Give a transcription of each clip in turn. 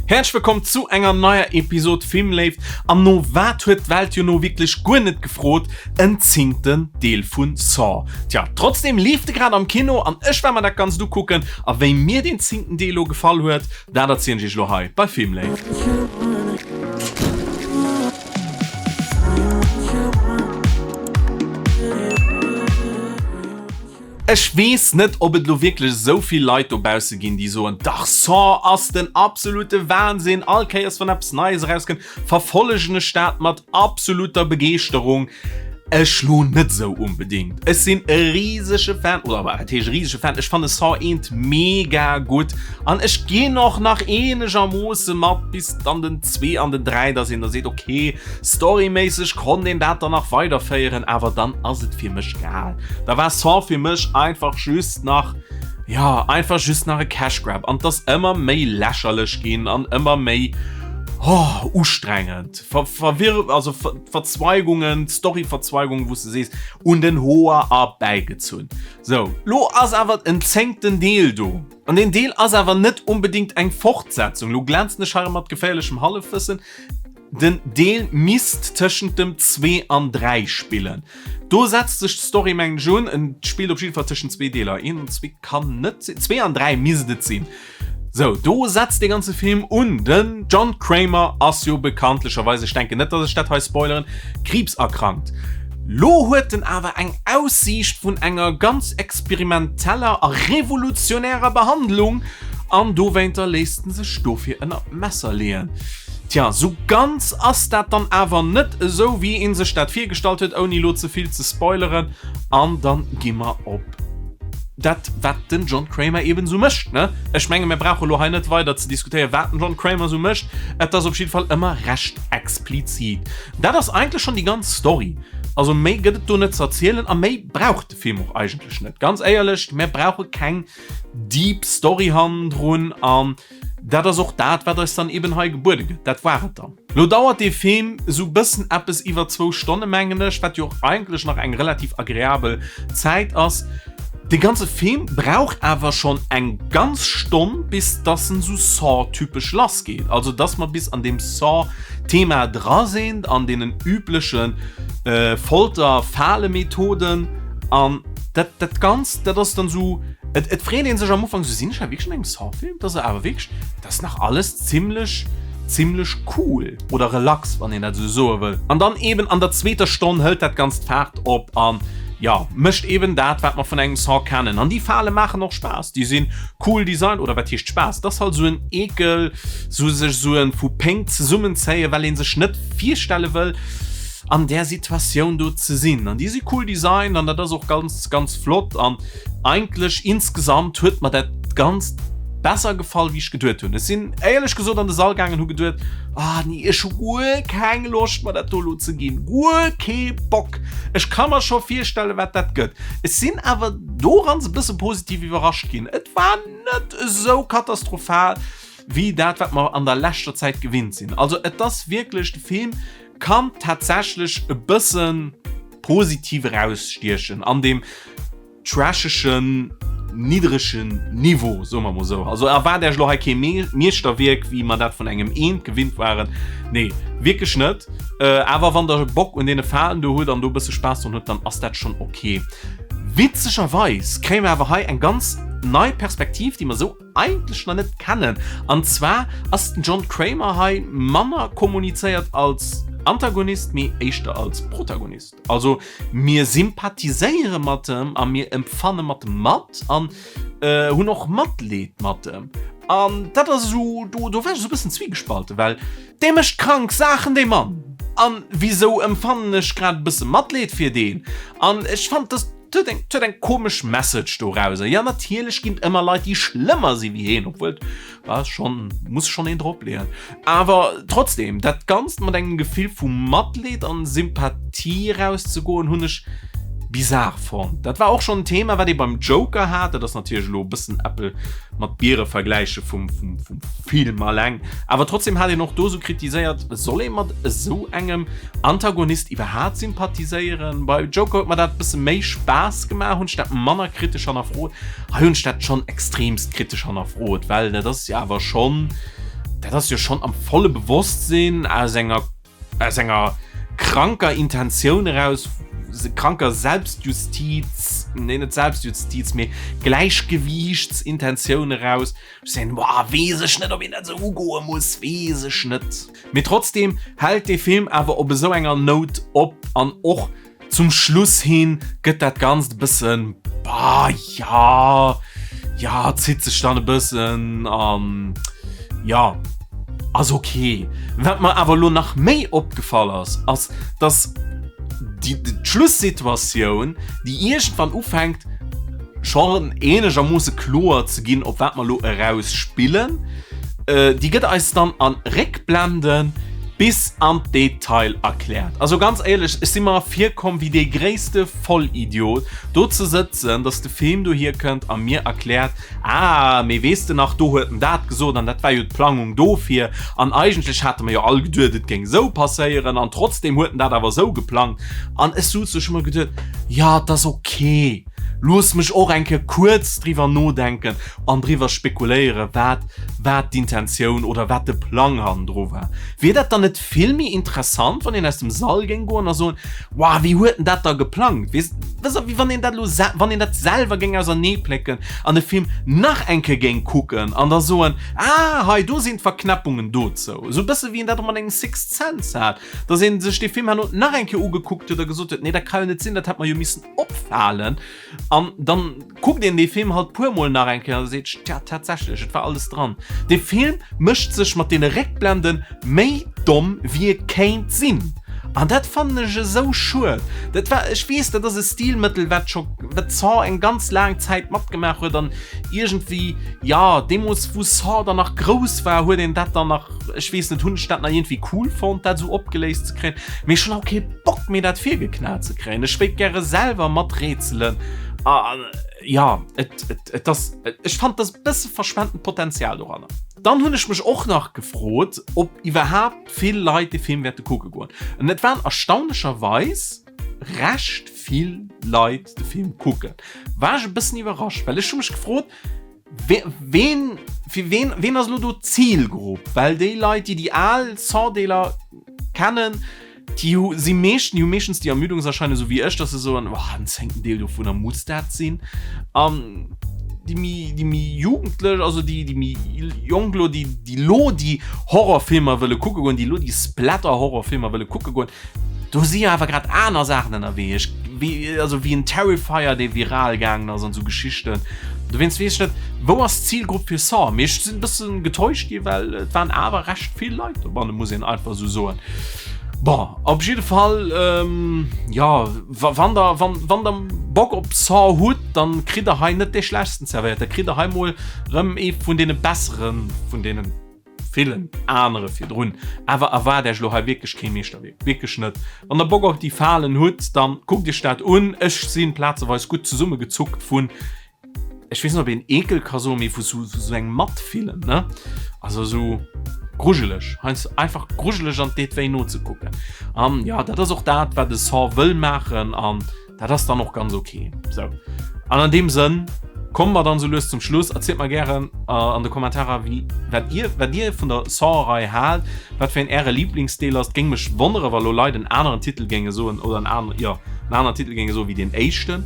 Häerzlech wëllkomm zu enger neier Episod Filmléift. An no wat huet d'Welt jo no wierklech guer net gefrot, en zéngten Deel vun Saw. Tja, trotzdem leeft e grad am Kino an ech war mer dat Ganzt ukucken. A wéi mir deen zéngten Deel elo gefall huet, dat erzielen ech iech elo hei bei Filmléift. Ech weess net, ob et elo wierklech esou vill Leit dobausse ginn, déi soen, Dach, Saw ass den absolute Wahnsinn, all Kéiers wann eppes Neies erauskënnt, verfollegen ech dat mat absoluter Begeeschterung. Ech lo net esou unbedingt. Ech sinn e risege Fan, oder wat heescht risege Fan, ech fanne Saw eent mega gutt an ech ginn och nach eenegermoosse mat bis dann den 2 an den 3, dass een da seet, ok, Storyméisseg konnt een dat dann nach weiderféieren, awer dann ass et fir mech gal. Da war Saw fir mech einfach just nach, ja, einfach just nach e Cash Grab an 't ass ëmmer méi lächerlech ginn an ëmmer méi, oh, ustrengend. Ver, verwirr, also Ver, Verzweigungen, Storyverzweigungen, wou s de sees, un den Hoer erbäigezunn. Sou, lo ass awer en zéngten Deel do. An deen Deel ass awer net unbedingt eng Fortsetzung. Lo glänzen ech hei mat geféierlechem Hallefwëssen. Den Deel misst tëschent dem 2 an 3 spillen. Do setzt sech d'Story mengen ech un. Et spillt op jidde Fall tëschent zwee Deeler. Een an zwee kann net sinn. Zwee an 3 misst et sinn. Sou, do setzt dee ganze Film un. Den John Kramer ass jo bekanntlecherweis, ech denken net, dass ech dat hei spoileren, kriibserkrankt. Lo huet en awer eng Aussiicht vun enger ganz experimenteller a revolutionärer Behandlung an dowéinter léisst en sech dofir ënner d'Messer leeën. Tja, sou ganz ass dat dann awer net esou wéi een sech dat virgestallt huet, ouni lo ze vill ze spoileren. An dann gi mer op dat wat den John Kramer eben sou mécht, ne? Ech menge mir brauche lo hei net weider ze diskutéieren wat den John Kramer sou mécht. Et ass op jidde Fall ëmmer recht explizit. Dat ass eigentlech schonn déi ganz Story. Also méi gëtt et do net ze erzielen a méi brauch de Film och eigentlech net. Ganz éierlech, mir brauche keng deep Story hannendrun an Dat ass och dat, wat eis dann eben hei gebuede gëtt. Dat war et dann. Lo dauert dee Film esou bëssen eppes iwwer zwou Stonne, mengen ech, wat jo och eigentlech nach eng relativ agreabel Zäit ass. Dee ganze Film brauch awer schonn eng ganz Stonn, bis dass en esou Saw-typesch lassgeet. Also dass mer bis an deem Saw-Thema dra sinn, an deenen übleche Folter-Fale-Methoden. An dat, dat Ganzt, dat ass dann esou. Et, et freet een sech am Ufank sou, sinn ech hei wierklech an engem Saw-Film? Dat ass awer wierklech, dat ass nach alles zimmlech, zimmlech cool oder relax, wann een dat esou soe wëll. An dann eben an der zweeter Stonn hëlt dat Ganzt Faart op an, jo, mécht eben dat, wat mer vun engem Saw kennen. An déi Fale maachen och Spaass, déi sinn cool designt, oder wat heescht Spaass, et ass halt esou en Eekel, sou sech esou en vu Péng zesummenzéien, well een sech net virstelle wëll, an där Situatioun do ze sinn. An déi si cool designt an dat ass och ganz, ganz flott an Eigentlech insgesamt huet mer dat Ganzt besser gefall wéi ech geduet hunn. Ech sinn éierlech gesot an de Sall gaangen, hu geduet, ah nee, ech hu guer keng Loscht mer dat do elo ze ginn, guer kee Bock. Ech ka mer scho virstellen, wat dat gëtt. Ech sinn awer dorans e bësse positiv iwwerrascht ginn. Et war net esou katastrophal wéi dat, wat mer an der leschter Zäit gewinnt sinn. Also et ass wierklech, de Film kann tatsächlech e bëssen positiv erausstiechen an deem trashegen, niddregen Niveau, soe mer mol esou. Also erwaart Iech elo hei kee Meeschterwierk, wéi mer dat vun engem Eent gewinnt waren. Nee, wierklech net. Awer wann der Bock un deene Falen do hutt an do e bësse Spaass drun hutt, dann ass dat schonn ok. Witzegerweis kréie mer awer hei eng ganz nei Perspektiv, déi mer esou eigentlech nach net kennen. An zwar ass den John Kramer hei manner kommunizéiert als Antagonist, mee éischter als Protagonist. Also mir sympathiséiere mat em a mir empfanne mat em mat an hunn och Matleed mat em. An dat ass esou, do do war ech esou e bëssen zwiegespalten, well dee mécht krank Saachen, dee Mann. An wisou empfannen ech grad e bësse Matleed fir deen? An ech fand, dass. Et huet eng, et huet eng komesch Message dorauser. Jo, natierlech ginn et ëmmer Leit, déi schlëmmer si wéi hien, obwuel, bah, schonn, muss schonn een dropleeën. Awer trotzdem, dat Ganzt mat engem Gefill vu Matleed an Sympathie erauszegoen, hunn ech bizar fonnt. Dat war och schonn en Thema, wat ee beim Joker hat. Dat ass natierlech elo e bëssen Äppel mat Biere vergläiche vum, vum, vum Film alleng. Awer trotzdem hat een och do sou kritiséiert, soll ee mat esou engem Antagonist iwwerhaat sympathiséieren? Bei Joker huet mer dat bësse méi Spaass gemaach, hunn ech dat manner kritesch hannerfrot. Hei hunn ech dat schonn extremst kritesch hannerfrot, well dat ass jo awer schonn. dat ass jo schonn am volle Bewosstsinn aus enger aus enger kranker Intentioun eraus, kranker Selbstjustiz, nee net Selbstjustiz, mee Gläichgewiichtsintentioun eraus. Ech sinn, boah, weess ech net, ob een dat esou ugoe muss, weess ech net. Mee trotzdem hält dee Film awer op esou enger Nout op an och Zum Schluss hin gëtt dat Ganzt e bëssen, bah, ja, ja, zitt sech dann e bëssen an ja, ass ok. Wat mer awer elo nach méi opgefall ass, ass, dass déi d'Schlusssituatioun, déi iergendwann ufänkt schonn eenegermoosse kloer ze ginn, op wat mer elo eraus spillen, Déi gëtt eis dann an Réckblenden bis an d'Detail erkläert. Also ganz éierlech, ech si mer virkomm wéi dee gréisste Vollidiot, do ze sëtzen, dass de Film dohier kënnt a mir erkläert, ah, mee weess de nach, do huet en dat gesot an dat war jo d'Plangung dofir an eigentlech hate mer jo all geduet, et géing esou passéieren an trotzdem huet en dat awer esou geplangt. An ech souz do, ech hu mer geduet, jo, et ass ok, looss mech och eng Kéier kuerz driwwer nodenken. an driwwer spekuléieren, wat wat d'Intentioun oder wat de Plang hannendru war. Wier dat dann net vill méi interessant, wann een aus dem Sall géing goen a soen, Wow, wéi huet en dat da geplangt? Weess, dat ass wéi wann een dat elo wann een dat selwer géing auserneeplécken an de Film nach eng Kéier géing kucken an da soen, Ah, hei do sinn d'Verknäppungen dozou. Esou e bësse wéi een dat och mat engem Sixth Sense hat, dass ee sech dee Film herno nach eng Kéier ugekuckt huet a gesot huet, Nee, dat ka jo net sinn, dat hätt mer jo missen opfalen. An dann kuckt een dee Film halt puer mol nach eng Kéier a seet, tja, tatsächlech, et war alles dran. Dee Film mécht sech mat deene Réckblende méi domm, wéi e kéint sinn. An dat fannen ech esou schued. Dat war, ech weess, dat ass e Stilmëttel, wat scho, wat Saw eng ganz laang Zäit matgemaach huet an iergendwéi, jo, deemools wou Saw dann nach grouss war, huet een dat dann nach, ech weess net, hunn ech dat nach iergendwéi cool fonnt, dat esou opgeléist ze kréien. Mee ech hunn och kee Bock méi dat virgeknat ze kréien. Ech wéilt gäre selwer mat rätselen. An ja, et, et, et ass, ech fand das bësse verschwendend Potenzial doranner. Dann hunn ech mech och nach gefrot, ob iwwerhaapt vill Leit de Film wäerte kucke goen. An et waren erstaunlecherweis recht vill Leit de Film kucken. War ech e bëssen iwwerrascht, well ech hu mech gefrot, Ween, fir ween, ween ass elo do d'Zilgrupp? Well déi Leit, déi déi al Saw-Deeler kennen, déi hu si meeschten, déi hu meeschtens déi Ermüdungserscheinung, esou wéi ech, dass se soen, oh, den zéngten Deel dovunner muss dat sinn. An déi méi, déi méi Jugendlech, also déi, déi méi Jonk elo, déi, déi elo déi Horrorfilmer wëlle kucke goen, déi elo déi Splatter-Horrorfilmer wëlle kucke goen, Do si jo awer grad aner Saachen ënnerwee, ech, wéi, also wéi en Terrifier, dee viral gaangen ass an esou Geschichten. Dowéinst weess ech net, wou ass d'Zilgrupp fir Saw? Mee ech sinn e bëssen getäuscht gi, well et waren awer recht vill Leit dobanne, muss een einfach esou soen. Bon, op jidde Fall, jo, wann der, wann, wann der Bock op Saw hutt, dann kritt der hei net dee schlechtsten zerwéiert, da kritt der hei mol rëm ee vun deene besseren, vun deenen villen anere virdrun. Awer erwaart Iech elo hei wierklech kee Meeschterwierk, wierklech net. Wann der Bock op déi Falen hutt, dann kuckt Iech dat un. Ech si plazeweis gutt zesummegezuckt vun, ech weess net ob een Eekel ka soen, mee vu sou engem Matfillen, ne? Also sou grujeleg, heiansdo einfach grujeleg an et deet wéi nozekucken. An jo, dat ass och dat wat e Saw wëll maachen an Dat ass dann och ganz ok. Sou, an an deem Sënn komme mer dann sou lues zum Schluss. Erzielt mer gären an de Kommentarer, wéi, wat dir, wat dir vun der Saw-Rei haalt, wat fir een äre Liblingsdeel ass. Et géing mech wonnere wa lo Leit en aneren Titel géinge soen oder en anere, jo, en aneren Titel géinge soen wéi deen éischten.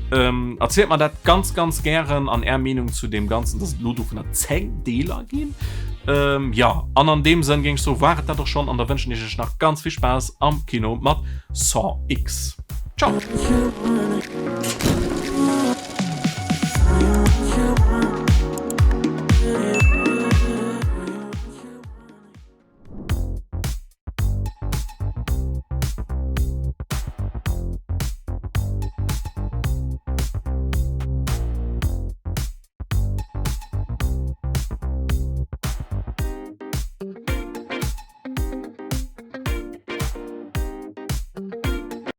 Erzielt mer dat ganz, ganz gären an är Meenung zu deem Ganzen, dass et elo dovunner 10 Deeler ginn. Jo, an an deem Sënn géing ech soen, war et dat och schonn an da wënschen ech iech nach ganz vill Spaass am Kino mat Saw X. Ciao.